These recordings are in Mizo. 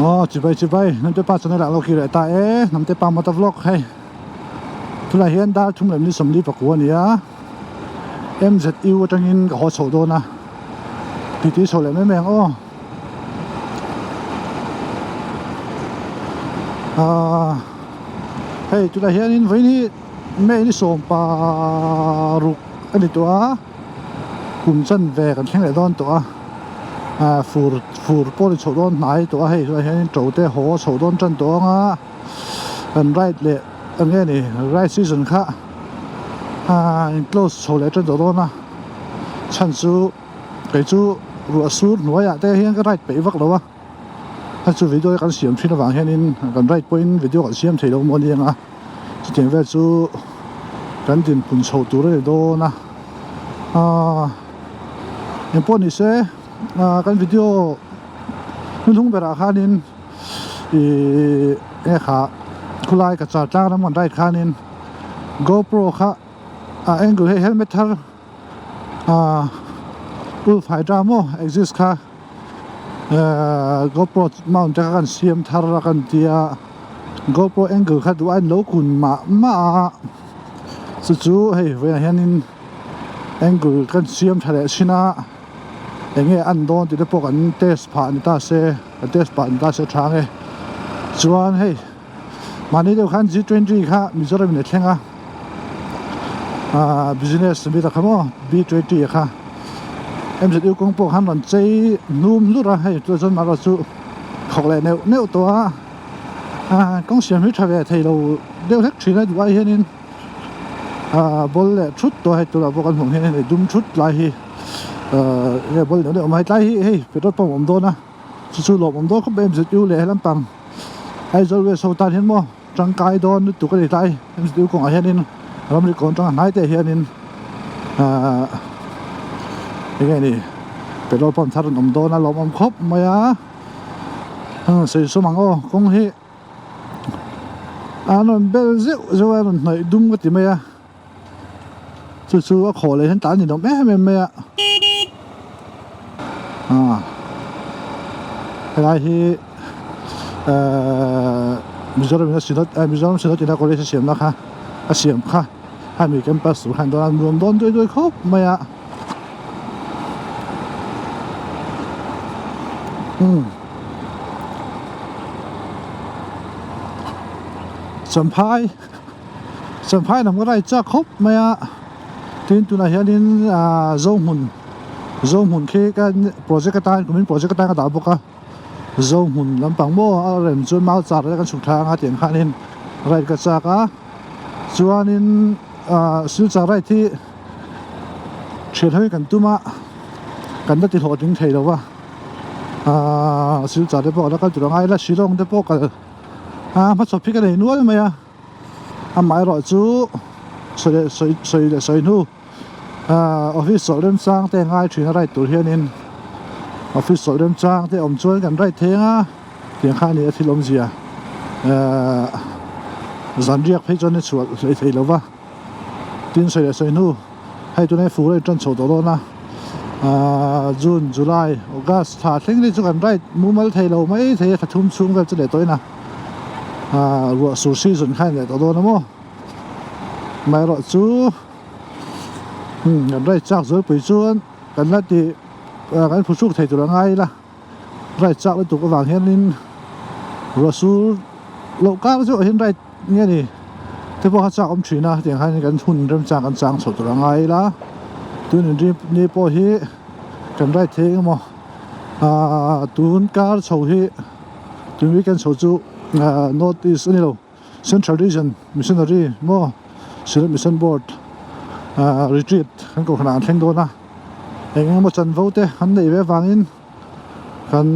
Aw chibai chibai hnamte pa channel ah lo kir leh ta e hnamte pa motor vlog hei tunah hian dar thum leh minute 44 a ni a M_Z_U atangin ka haw chhoh dawn a titi chho leh mai mai ang aw ahh hei tunah hianin vawiin hi May ni 16 a ni tawh a. Kum chanve kan thleng leh dawn tawh a ah fur fur pawh ni chhoh dawn hnai tawh a hei tunah hianin to te haw chhoh dawn tan tawh ang a kan ride leh eng nge ni ride season kha ah in close chho leh tan tawh dawn a chhan chu kei chu ruah sur hnuaiah te hian ka ride peih vak lo a a chu video kan siam thin avang hianin kan ride pawhin video kan siam thei lo maw aniang a. Chutiang vel chu kan dinhmun chho tur a ni dawn a aaa engpawh ni se aaa kan video hnuhnung berah khanin ihh eng kha khulai ka char tlang ram kan ride khanin gopro kha a angle hei helmet thar aaa ulf hydra maw exist kha aaa gopro mount te kha kan siam thar a kan tia. Gopro angle kha duh a in lo kun mah mah a chu chu hei vawiinah hianin angle kan siam tha leh thin a eng nge a an dawn tih te pawh kan test phah ni ta se kan test pah ni ta se tha ang e chuan hei mahni deuh khan G twenty kha Mizoram in a thleng a ahh business mi ta kha maw B twenty a kha M_Z_U kawng pawh khan rawn chei hnum hlur a hei chu chuan mahrawh chu thawk leh neuh neuh tawh a. Ah kawng siam hi tha ve thei lo deuh hlek thin a duh ai hianin ah ball leh thut tawh hei tunah pawh kan hmuh hian hei dum thut lai hi ah enge ball deuh deuh a awm a hetlai hi hei petrol pump a awm dawn a chu chu lawm awm dawn khawp mai M_Z_U leh he lampang Aizawl west ho tan hian maw tangkai dawn lutuk a ni tlai M_Z_U kawngah hianin ramri kawn tanga hnai te hianin ah enge ni petrol pump thar an awm dawn a lawm awm khawp mai a. Sawi sawm ang aw kawng hi an rawn bel zeuh zeuh a rawn hnawih dum ka ti mai a chu chu a khawh leh hian tah a ni lawm em em mai a ah helai hi ehh Mizoram in a synod eh Mizoram synod in a college a siamna kha a siam kha hemi campus tur khan dawn a nuam dawn duai duai khawp mai a. Champhai Champhai lam ka ride chak khawp mai a tin tunah hianin ahh Zohmun Zohmun khi ka project atan kumin project atan ka dah bawk a Zohmun lampang maw a rem chuan mau char te kan chhuk thla anga tiang khanin ride ka chak a chuanin ahh silchar ride hi. Thian ho hi kan tum a kan la ti hlawhtling thei lo va ahh silchar te pawh a la kal tur a ngai la shillong te pawh kal a hmachhawp hi ka nei nual mai a amaherawh chu sawi leh sawi sawi leh sawi hnu ahh office chawlh remchang te a ngai thin a ride tur hianin office chawlh remchang te awm chuan kan ride thei ang a tiang kha a ni a thil awmzia ahh zan riak phei chuan a chhuah hlei thei lo va. Tin sawi leh sawi hnu hei tunah hi fur a intan chho tawh dawn a ahh June July August thla thleng te chu kan ride mumal thei lo mai thei a thla thum chhung vel chu leh tawhin a ahh ruah sur season kha a in leh tawh dawn a maw amaherawh chu kan ride chak zualpui chuan kan la tih kan phuhruk thei tur a ngai ila. Ride chak lutuk avang hianin ruah sur loh kar zawh hian ride nge ni te pawh kha chak awm thin a hetiang hian kan hun remchang kan chang chho tur a ngai ila tun in ri ni pawh hi kan ride thei eng emaw ahh tun kar chho hi tun weekend chho chu ahh north east a ni lo central region missionary maw synod mission board ahh retreat kan kohhran ah an thleng dawn a. Eng emaw chanvo te an neih ve avangin kan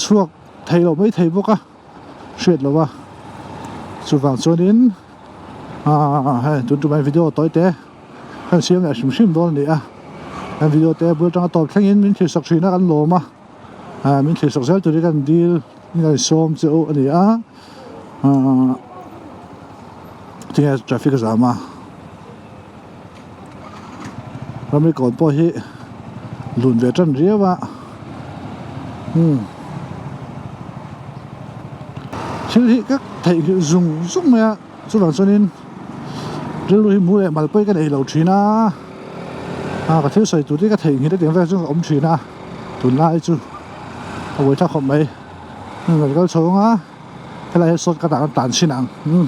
chhuak thei loh mai thei bawk a hriat loh a chuvang chuanin aaa hei tun tumah video tawi te kan siam leh hrim hrim dawn a ni a kan video te bul atanga tawp thlengin min thlir sak thin a kan lawm a aaa min thlir sak zel turin kan dil kan sawm che u a ni a aaa tinge traffic a zam a. Ramri kawn pawh hi lun ve tan riau a umm. Thil hi ka theihnghilh zung zung mai a chuvang chuanin rilru hi mu leh mal pawhin ka nei lo thin a ah ka thil sawi tur te ka theihnghilh a tiang vel chuan ka awm thin a tunlai chu a buaithlak khawp mai kan kal chho ang a helai hi short cut ah kan tlan chhin ang umm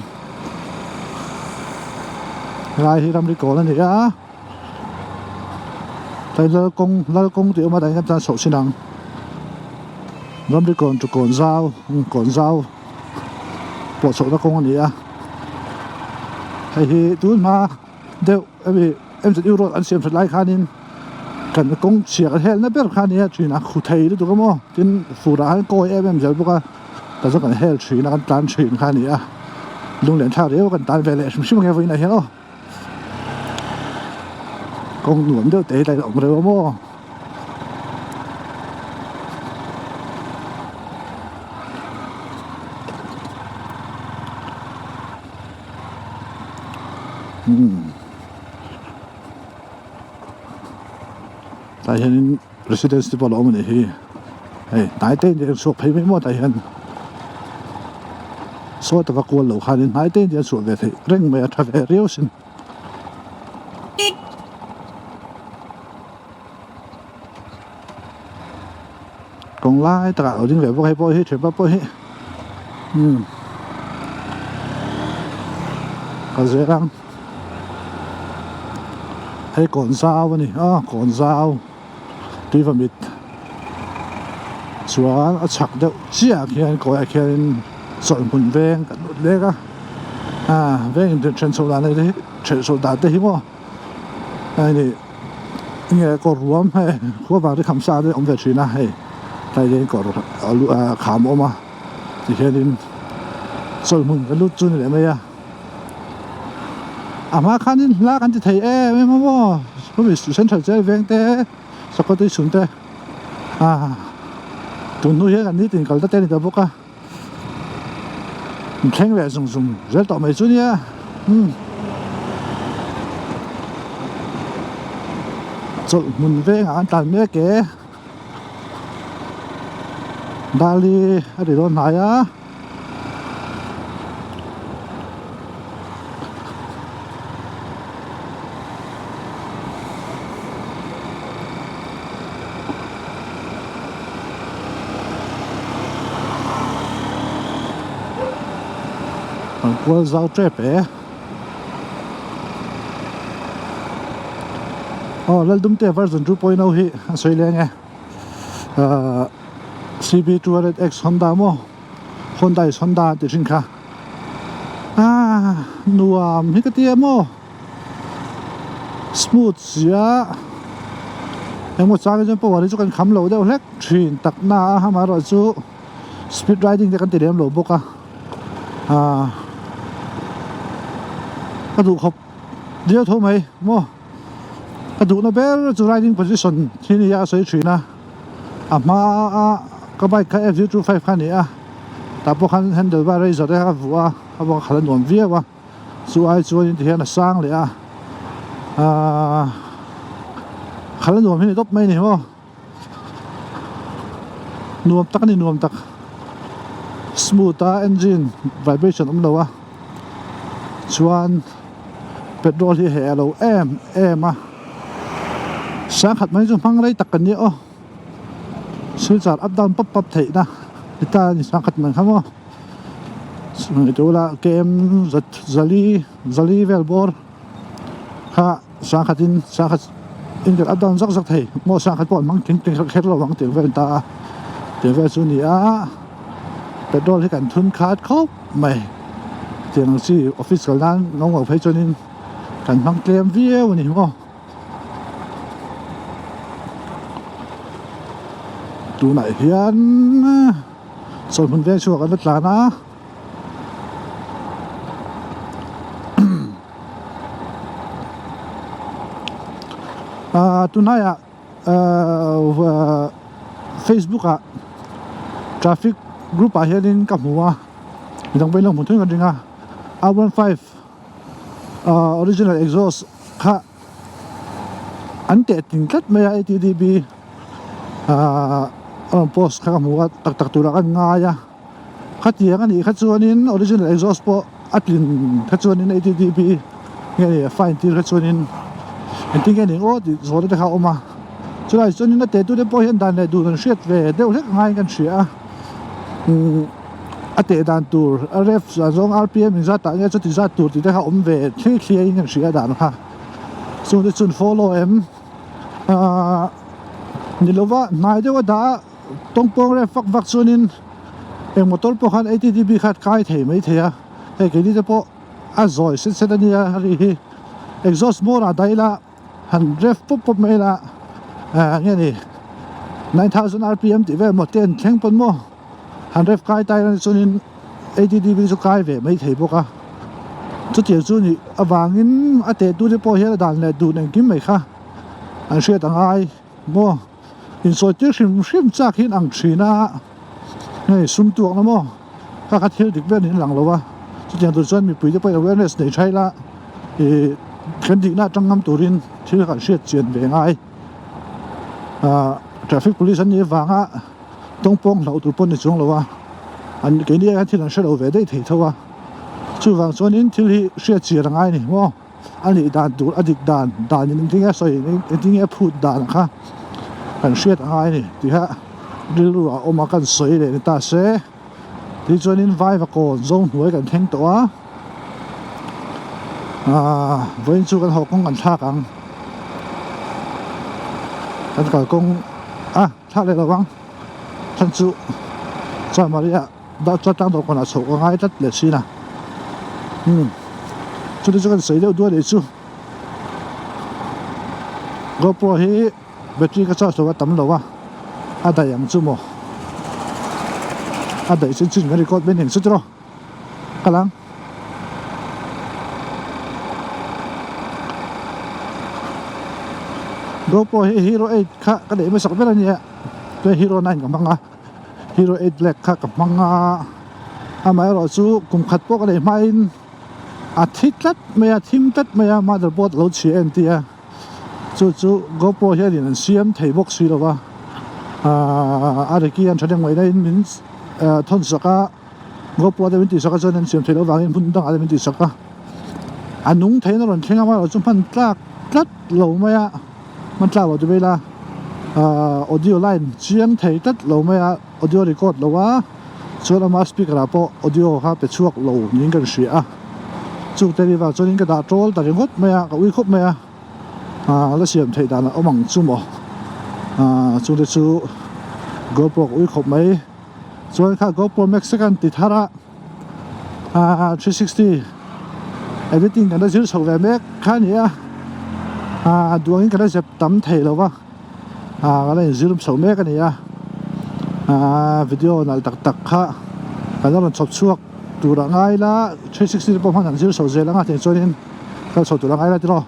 helai hi ramri kawl a ni a. Tlai lal kawng lal kawng tih awm a tah hian kan chhoh chhin ang ramri kawn chu kawn zau kawn zau pawh chhohna kawng a ni a hei hi tun hma deuh hemi M_Z_U road an siam that lai khanin kan kawng chhia kan helna ber kha a ni a thin a khu thei lutuk a maw tin fur ah khan kawi em em zel bawk a tah chuan kan hel thin a kan tlan thin kha a ni a lunglen thlak riau kan tan ve leh hrim hrim ang e vawiinah hian aw. Kawng nuam deuh te hi tlai awm reuh a maw umm tlai hianin residence te pawh a lo awm a nih hi hei hnai te in chhuak phei mai maw tah hian saw taka kual loh khanin hnai te in a chhuah ve theih reng mai a tha ve riau asin. Kawng lai takah a lo ding ve bawk a hei pawh hi thianpa pawh hi umm ka zel ang hei kawn zau a ni a kawn zau. Tuiva mit chuan a chhak deuh chiah ah khian kawiah khianin chawlhhmun veng kan lut lek a ah veng in then chhoh dan te hi then chhoh dan te hi maw hei enge kawr ruam hei khua vang te kham sa te awm ve thin a hei tlai hian kawr ah kham a awm a tikhianin chawlhhmun kan lut chu a ni leh mai a. A hma khanin hla kan ti thei em em a maw hemi central jail veng te sakawt chhun te ah tun hnu hian an nitin kal ta te a ni ta bawk a in thleng leh zung zung zel tawh mai chu nia umm chawlh hmun vengah an tlan mek e dali a ri dawn hnai a. An kual zau tep e aw Laldumte version 2.0 hi a sawi leng e ahh CB200X Honda maw Honda is Honda tih hrin kha ah nuam hi ka ti em aw smooth sia engmaw chang hi chuan power hi chu kan kham lo deuh hlek thin tak na a amaherawh chu speed riding te kan ti lem lo bawk a ah ka duh khawp diau tho mai maw. Ka duhna ber chu riding position hi nia a sawi thin a a hma a ka bike kha F zero two five kha a ni a tah pawh khan handle bar razor te kha ka vuah a a bawk a khalh a nuam viau a chu ai chuan tihian a sang leh a ahh khalh a nuam hi a ni tawp mai a ni maw nuam tak a ni nuam tak smooth a engine vibration awm lo a chuan. Petrol hi heh a lo em em a sangkhat mai chu hmang rei tak kan nia aw silchar up down pap pap theih na ni ta a ni sangkhat mai kha maw tula km zali zali vel bawr kha sangkhat in sangkhat in kan up down zak zak thei maw sangkhat pawh an hmang thing thing kher lo ang tih vel ta a tih vel chu a ni a petrol hi kan thun khat khawp mai. Tiang ang chi office kal nan lo ngauh phei chuanin kan hmang tlem viau a ni maw tunah hian chawlhmun veng chhuak an la tlan a ah tunlaiah ahh facebook ah traffic group ah hianin ka hmu a midang pawhin lo hmu thung ka ring a R 15 ahh original exhaust kha an teh ting tlat mai a A_T_D_B ahh a rawn post kha ka hmu a tak tak turah ka ngai a. Khatiang a nih kha chuanin original exhaust pawh a tlin kha chuanin ATDB nge ni a fine tir kha chuanin engtin nge ning aw tih zawhna te kha a awm a. Chulai chuanin a teh tute pawh hian dan leh dun an hriat ve deuh hlek ngaiin kan hria a. Umm a teh dan tur a ref zan zawng rpm inzat tah nge chuti zat tur tih te kha awm ve thli thliaiin kan hria a dan kha. Chungte chuan follow em ahh ni lova hnai deuh a dah a tawngpawng ref vak vak chuanin eng motor pawh khan ATTB kha a kai thei mai thei a hei keini te pawh a zawi set set a nia a ri hi exhaust hmawr ah dah ila han ref pawp pawp mai ila ahh nge ni 9000 rpm tih vel maw ten thleng pawn maw han ref kai ta ila chuanin ATTB chu kai ve mai thei bawk a chutiang chu nih avangin a teh tu te pawh hian a dan leh dun engkim mai kha an hriat a ngai maw. Insawi tir hrim hrim chak hian ang thin a, hei sum tuakna maw kha kha thil dik ber niin lang lo a, chutiang tur chuan mipui te pawhin awareness nei tha ila ih kan dikna atang ngam turin thil kan hriat chian ve ngai ah traffic police an nih avanga tawngpawng hlauh tur pawh ni chuang lo a, an keini ah hian thil an hre lo ve daih thei tho a, chuvang chuanin thil hi hriat chian a ngai a ni maw. A nih dan tur a dik dan dan in engtin nge a sawi engtin nge a phut dan kha kan hriat a ngai a ni tih kha rilru ah a awm a kan sawi leh ni ta se tichuanin vaiva kawn zawng hnuai kan thleng tawh a ahh vawiin chu kan haw kawng kan thlak ang kan kalkawng a thlak leh lo ang chhan chu chuan Maria. Dah chuan tlang dawhkanah chhoh ka ngai tlat leh thin a umm chutah chuan kan sawi deuh duah leh chu GoPro hi battery ka charge loh a tam lo a a daih ang chu maw a daih chin chin kan record mai nen chu tiraw ka lang. GoPro hi hero 8 kha ka neih hmasak ber a nia chuan hero 9 ka hmang a. Hero 8 Black kha ka hmang a, amaherawh chu kum khat pawh ka neih hmain a thi tlat mai a, thim tlat mai a motherboard a lo chhia em tih a, chu chu GoPro hianin an siam thei bawk si lo va, aaa a reki an thahnem ngaihna in min thawn sak a, GoPro te min tih sak a chuan an siam theih loh avangin hmun dangah te min tih sak a, a nung theiin a rawn thleng a amaherawh chu hman tlak tlat lo mai a. Hman tlak lo ti mai ila ahh audio line chiang thei tlat lo mai a audio record lo a chuan ama speaker ah pawh audio kha pe chhuak lo niin ka hria a chung te ri vang chuanin ka dah tawl ta ringawt mai a ka ui khawp mai a ahh la siam theih dan a awm ang chu maw ahh chung te chu GoPro ka ui khawp mai chuan kha GoPro max te khan ti thar a. Ahh 360 editing kan la zir chho ve mek kha a ni a ahh duangin kan la zep tam thei lo va ahh kan la inzir chho mek a ni a ahh video nalh tak tak kha kan la rawn chhawp chhuak tur a ngai la 360 te pawh hman an zir chho zel ang a tiang chuanin kal chho tur a ngai la tiraw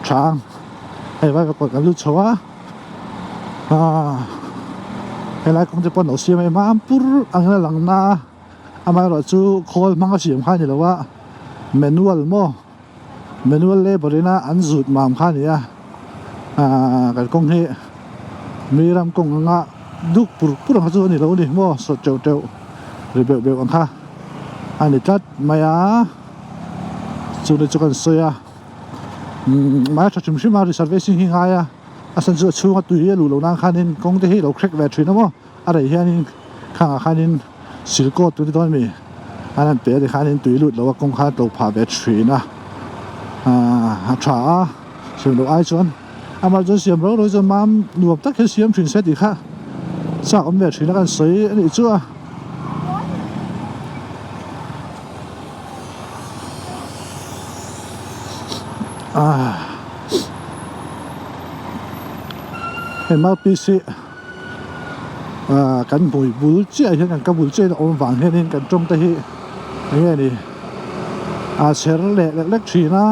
tha ang hei vai vek pawh kan lut chho a ahh helai kawng te pawh an lo siam em a pur ang in a lang na a. Amaherawh chu khawl hmang a siam kha a ni lo a, manual maw manual labour ina an zut mam kha a ni a, aaa kan kawng hi mi ram kawng anga duk pur pur ang kha chu a ni lo a ni maw sawt teuh teuh ri beuh beuh ang kha a ni tlat mai a, chumi chu kan sawi a umm mahse tha hrim hrim a reservation hi ngai a, a chhan chu a chhunga tui a luh loh nan khanin kawng te hi a lo crack ve thin a maw. A rei hianin khangah khanin silkaw tui dawn ami an han pe a ni khanin tui lut lo a kawng kha a to phah ve thin a aaa a tha a siam loh ai chuan amah chuan siam ro ro chuan mam nuam tak hian siam thin se tih kha chak awm ve thin a kan sawi a nih chu a. Aaa hei mouthpiece hi. Ahh kan hmui bul chiah hian kan ka bul chiah in a awm vang hianin kan tawng te hi eng nge ni a chher leh lek lek thin a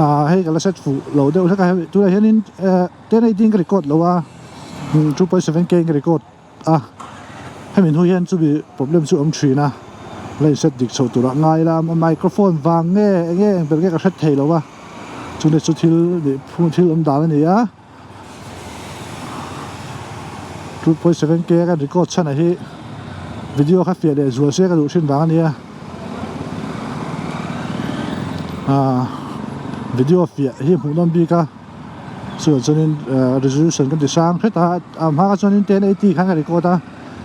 ahh hei ka la set fuh lo deuh hlek a hemi tunah hianin eh 1080 in ka record lo a 2.7k in ka record a hemi hnu hian chumi problem chu a awm thin a la in set dik chhoh turah ngai ila microphone vang nge eng nge eng ber nge ka hre thei lo a chumi chu thil nih phung thil awm dan a ni a. 2.7k a kan record chhan a hi Video kha fiah leh zual se ka duh thin vang a nia. Aaa video fiah hi hmuh nawn bik a chuvang chuanin resolution kan ti hrang hret a a hma kha chuanin 1080 khan ka record a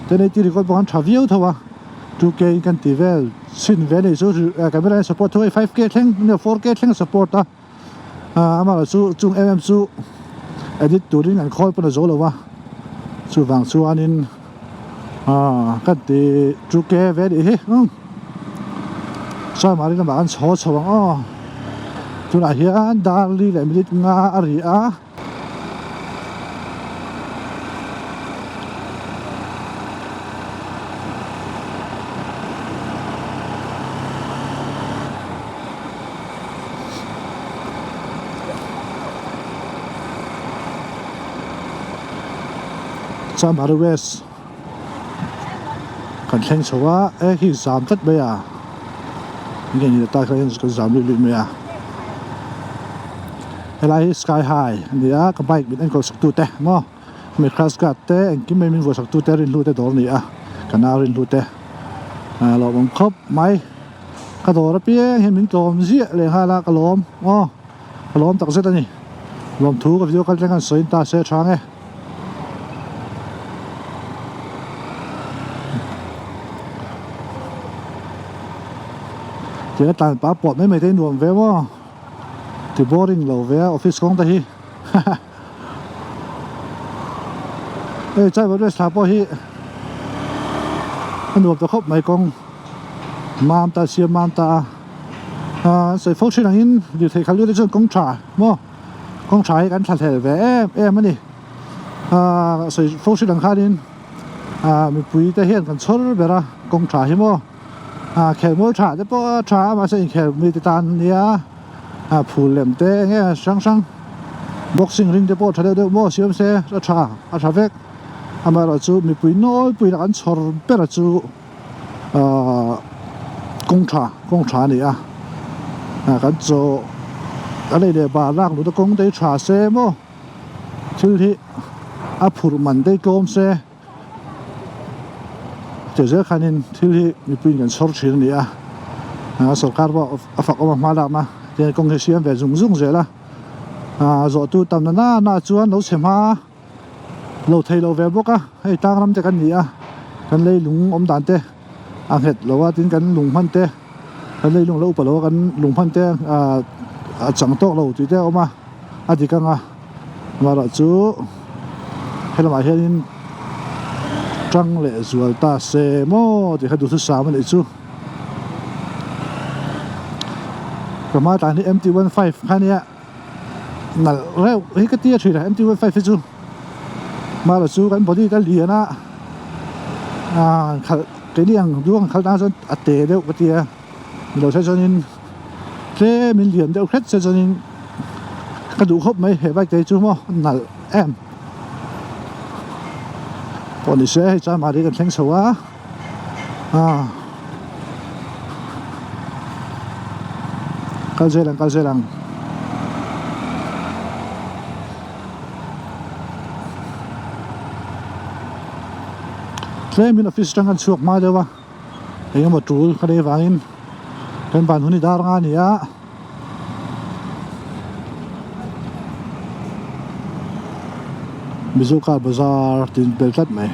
1080 record pawh khan tha viau tho a 2K in kan ti vel chhin ve a nih chu camera in support tho a 5K thleng 4K thleng a support a. Aaa amaherawh chu chung em em chu edit turin an khawl pawn a zo lo va chuvang chuanin aaa ka ti 2K ve anih hi umm chuan mahni lamah an chho chho ang aw tunah hian dar li leh minute nga a ri a. Champhai West kan thleng chho a e khi zam tlat mai a nge ni ta kha hian kan zam luih luih mai a helai hi sky high a ni a ka bike min enkawl sak tu te maw hemi crash guard te engkim mai min vuah sak tu te rinhlu te dawr a ni a ka nau rinhlu te a lawmawm khawp mai. Ka dawr apiang hian min tlawm ziah leh nghal a, ka lawm aw, ka lawm tak zet a ni. Lawmthu ka video kal thleng an sawi ta se tha ang e. Tiang a tlan pah pawh mai mai te hi nuam ve maw, ti boring lo ve a office kawng te hi haha. Hei chai rest thla pawh hi a nuam ta khawp mai kawng. Mam ta siam mam ta a aaa sawi fo thin angin lirthei khalh luite chuan kawng tha maw kawng tha hi kan thla hlel ve em em a ni aaa sawi fo thin ang khanin aaa mipui te hian kan chhawr ber a kawng tha hi maw aaa khelmual tha te pawh a tha a mahse inkhel mite tan ania aaa phul lem te eng nge hrang hrang boxing ring te pawh tha deuh deuh maw siam se a tha a tha vek amaherawhchu mipui nawlpuiin a kan chhawr ber a chu. Ahh kawng tha kawng tha a ni a ah kan chaw kan ei leh bar lak luhna kawng te hi tha se maw thil hi a phurh man te hi tlawm se tih zel khanin thil hi mipui in kan chhawr thin a ni a ah sorkar pawh a fak awm a hma lakna tihian kawng hi a siam ve zung zung zel a ah zawh tu tam na na chuan lo chhe hma. Lo thei lo ve bawk a, hei tlang ram te kan ni a, kan leilung awm dan te a nghet lo a, tin kan lung hman te kan leilung lo upa lo a kan lung hman te ah a chang tawk lo tih te a awm a, a dik ang a, amaherawh chu helamah hianin tang leh zual ta se maw tih kha duhthusam a nih chu. Ka hma tlan hi MT 15 kha ania. Nalh reuh hi ka tia thin a MT-15 hi chu mahla chu kan body te a lian a ah khalh keini ang duang khalh tan chuan a te deuh ka tia nilo se chuanin tlem in lian deuh hret se chuanin ka duh khawp mai he bike te hi chu maw nalh em pawh ni se hei chuan mahni kan thleng chho a ah kal zel ang kal zel ang tlemin office atang kan chhuak hma deuh a eng emaw tul ka nei vangin kan ban hun hi dar anga a ni a. Mizo car bazar tih in bel tlat mai.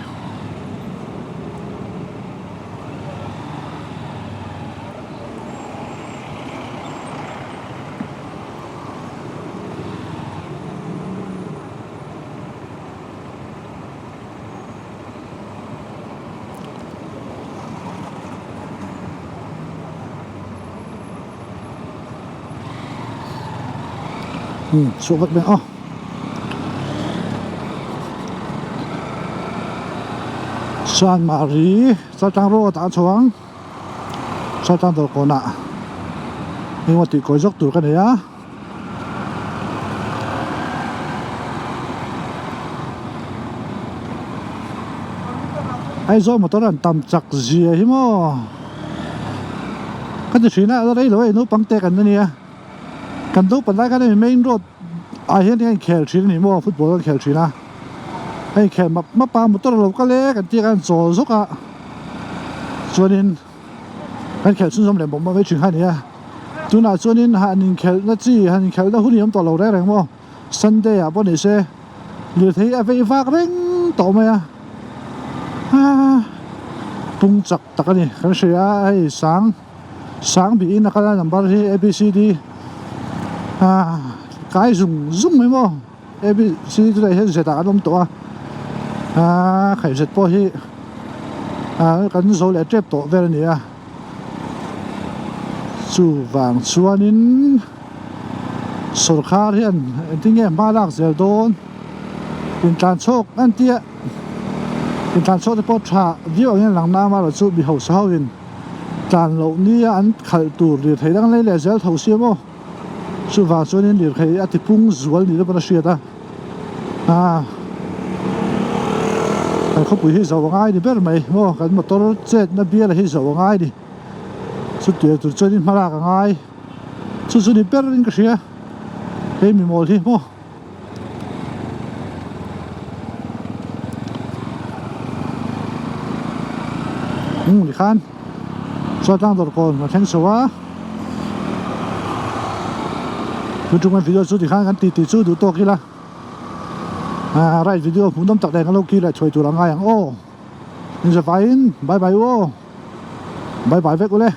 Chhuah vat mai aw Sanmari Chaltlang road ah a chho ang Chaltlang dawr kawnah engemaw tih kawi zawk tur ka nei a. Aizawl motor an tam chak zia hi maw ka ti thin a la rei lo e naupang te kan ania kan naupang lai khan hemi main road ah hian a inkhel thin a ni maw football an khel thin a a inkhel map map a motor a lo kal e kan tih khan an chawl zawk a. Chuanin kan khelh chhunzawm leh mawp mawp mai thin kha a ni a. Tunah chuanin han inkhelhna chi han inkhelhna hun hi awm tawh lo reng reng maw. Sunday ah pawh ni se lirthei a vei vak reng tawh mai a. Aa pung chak tak a ni kan hria a hei sang sang bihin a kal a number hi A B C D aa kai zung zung mai maw. ABC chu hei hian zet ah an awm tawh a aaa khaihzet pawh hi aaa kan zo leh tep tawh vel a ni a chuvang chuanin sawrkhar hian engtin nge hma lak zel dawn intlan chhawk an tia intlan chhawk te pawh tha viau angin a lang na amaherawh chu mi hausa ho in tlan loh nia an khalh tur lirthei dang lei leh zel tho sia maw. Chuvang chuanin lirthei a ti pung zual ni deuh pawn a hriat a, aaa kan khawpui hi zo a ngai ni ber mai maw kan motor chetna bial hi zo a ngai ni chutiang tur chuanin hma lak a ngai chu chu ni ber in ka hria hei mi mawl hi maw. Umm tikhan chuan tlang dawr kawn a thleng chho a tun tum kan video chu tikhan kan titi chu duh tawk ila ah right video hmuh nawm tak nen kan lo kir leh thuai tur a ngai ang aw inzavaiin bye bye u aw bye bye vek ule.